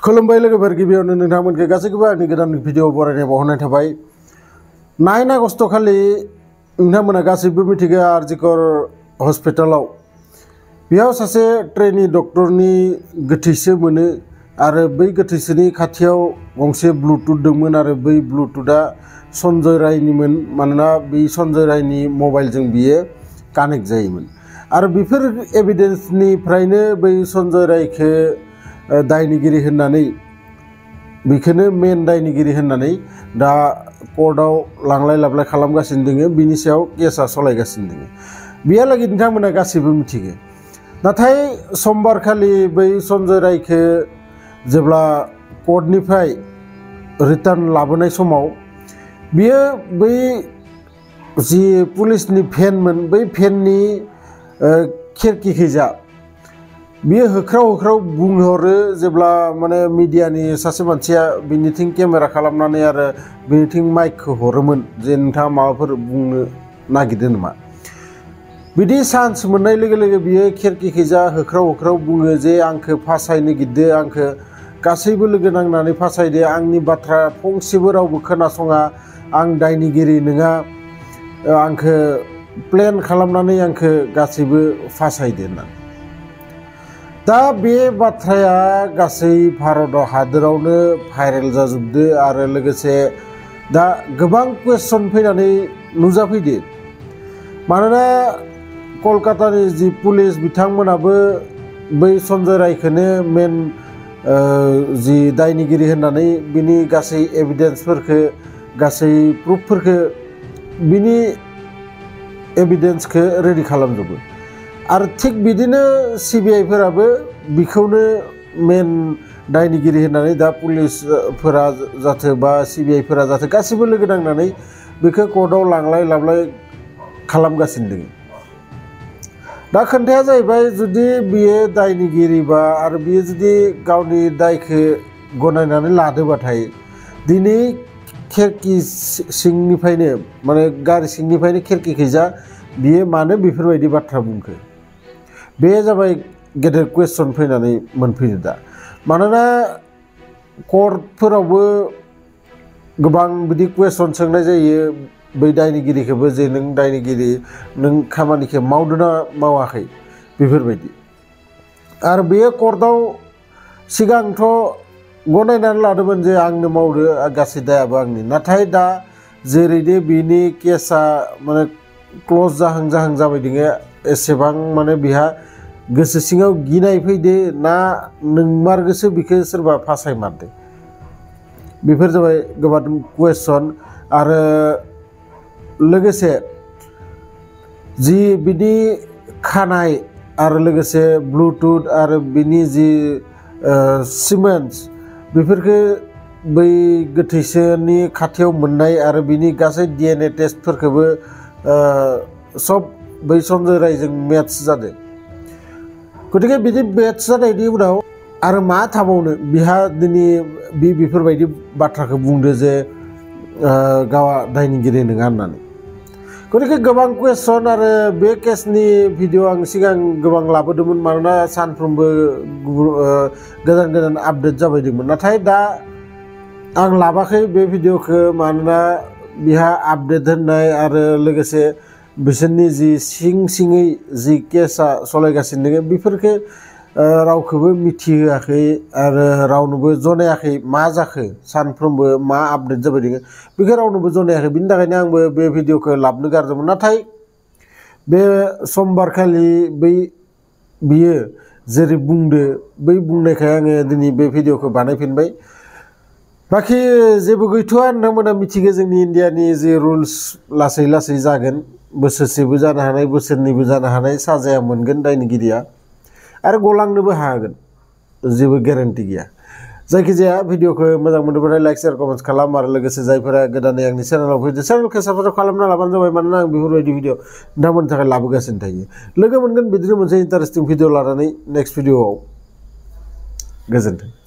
खुलुमबाय लोगोफोर गिबियावनो नोंथांमोनखौ गासैखौबो आंनि गोदान भिडिअ बरायनाय बावहरनाय थाबाय 9 आगस्ट खालि नोंथांमोना गासैबो मिथिगौ आरजिकर हस्पिटालाव बेयाव सासे ट्रेनी डक्टरनि गोथैसो मोनो आरो बै गोथैसोनि खाथियाव गंसे ब्लुटुथ दंमोन आरो बै ब्लुटुथआ सन्जय रायनिमोन मानोना बै सन्जय रायनि मबाइलजों बियो कानेक्ट जायोमोन आरो बेफोर एभिडेन्सनिफ्रायनो बै सन्जय रायखौ दायनिगिरि होननानै बेखौनो मेन दायनिगिरि होननानै दा कर्टआव लांलाय लाबलाय खालामगासिनो दङ बिनि सायाव केसा सलायगासिनो दङ बिहालागै नोंथांमोना गासैबो मिथिगौ नाथाय समबार खालि बै सन्जय रायखौ जेब्ला कर्टनिफ्राय रिटार्न लाबोनाय समाव बियो बै जि पुलिसनि भेनमोन बै भेननि खिरखिखैजा बियो होख्राव होख्राव बुंहरो जेब्ला माने मिडियानि सासे मानसिया बिनिथिं केमेरा खालामनानै आरो बिनिथिं माइकखौ हरोमोन जे नोंथाङा माबाफोर बुंनो नागिरदों नामा बिदि चान्स मोननाय लोगो लोगो बियो खिरखिखैजा होख्राव होख्राव बुङो जे आंखौ फासायनो गिदो आंखौ गासैबो लोगो नांनानै फासायदो आंनि बाथ्रा फंसेबो रावबो खोनासङा आं दायनिगिरि नङा आंखौ प्लेन खालामनानै आंखौ गासैबो फासायदो होननानै दा बे बाथ्राया गासै भारत हादोरावनो भाइरेल जाजोबदो आरो लोगोसे दा गोबां कुवेश्चन फैनानै नुजाफैदो मानोना कलकातानि जि पुलिस बिथांमोनाबो बै सन्जय रायखौनो मेन जि दायनिगिरि होननानै बिनि गासै एभिडेन्सफोरखौ गासै प्रुफफोरखौ बिनि एभिडेन्सखौ रेडि खालामजोबो आरो थिग बिदिनो सिबिआइ फोराबो बिखौनो मेन दायनिगिरि होननानै दा पुलिसफोरा जाथो बा सिबिआइ फोरा जाथो गासिबो लोगो नांनानै बेखौ कर्टआव लांलाय लाबलाय खालामगासिनो दङ दा खोथाया जाहैबाय जुदि बियो दायनिगिरिबा आरो बियो जुदि गावनि दायखौ गनायनानै लादोबाथाय दिनै खिरखि सिंनिफ्रायनो माने गारि सिंनिफ्रायनो खिरखिखैजा बियो मानो बेफोरबायदि बाथ्रा बुंखो बे जाबाय गेदेर कुवेश्चन फैनानै मोनफैयो दा मानोना कर्टफोरावबो गोबां बिदि कुवेश्चन सोंनाय जायो बै दायनिगिरिखौबो जे नों दायनिगिरि नों खामानिखौ मावदोंना मावाखै बेफोरबायदि आरो बेयो कर्टआव सिगांथ' गनायनानै लादोंमोन जे आंनो मावदो गासै दायाबो आंनि नाथाय दा जेरैदि बिनि केसा माने क्लज जाहां जाहां जाबाय दङ एसेबां माने बिहा गोसो सिङाव गिनाय फैदो ना नोंमारगोसो बिखौ सोरबा फासायमारदो बेफोर जाबाय गोबां कुवेश्चन आरो लोगोसे जि बिनि खानाय आरो लोगोसे ब्लुटुथ आरो बिनि जि सिमेन्स बेफोरखौ बै गोथैसोनि खाथियाव मोननाय आरो बिनि गासै DNA टेस्टफोरखौबो सब बै सन्जय रायजों मेट्स जादों गतिके बिदि मेट्स जानायनि उनाव आरो मा थाबावनो बिहा दिनै बेफोरबायदि बाथ्राखौ बुंदो जे गावा दायनिगिरि नङा होननानै गतिके गोबां कुवेश्चन आरो बे केसनि भिडिअ आं सिगां गोबां लाबोदोंमोन मानोना सानफ्रोमबो गोदान गोदान आपडेट जाबाय दंमोन नाथाय दा आं लाबाखै बे भिडिअखौ मानोना बिहा आपडेट होननाय आरो लोगोसे बिसोरनि जि सिङै जि केसा सलायगासिनो दङ बेफोरखौ रावखौबो मिथिहोआखै आरो रावनोबो जनायाखै मा जाखो सानफ्रोमबो मा आपडेट जाबाय दङ बेखौ रावनोबो जनायाखै बिनि थाखायनो आंबो बे भिडिअखौ लाबोनो गारदोंमोन नाथाय बे समबारखालि बियो जेरै बुंदो बै बुंनायखाय आङो दिनै बे भिडिअखौ बानायफिनबाय बाखि जेबो गैथ'आ नोंथांमोना मिथिगौ जोंनि इन्डियानि जि रुल्स लासै लासै जागोन बोसोरसेबो जानो हानाय बोसोरनैबो जानो हानाय साजाया मोनगोन दायनिगिरिया आरो गलांनोबो हागोन जेबो गेरेन्टि गैया जायखिजाया भिडिअखौ मोजां मोनोब्लाथाय लाइक शेयार कमेन्ट खालाम आरो लोगोसे जायफोरा गोदानै आंनि चेनेलाव फैदो चेनेलखौ साबस्क्राइब खालामना लाबानो जाबाय मानोना आं बेफोरबायदि भिडिअ नोंथांमोननि थाखाय लाबोगासिनो थायो लोगो मोनगोन बिदिनो मोनसे इन्टारेस्टिं भिडिअ लानानै नेक्स्ट भिडिअआव गोजोन्थों।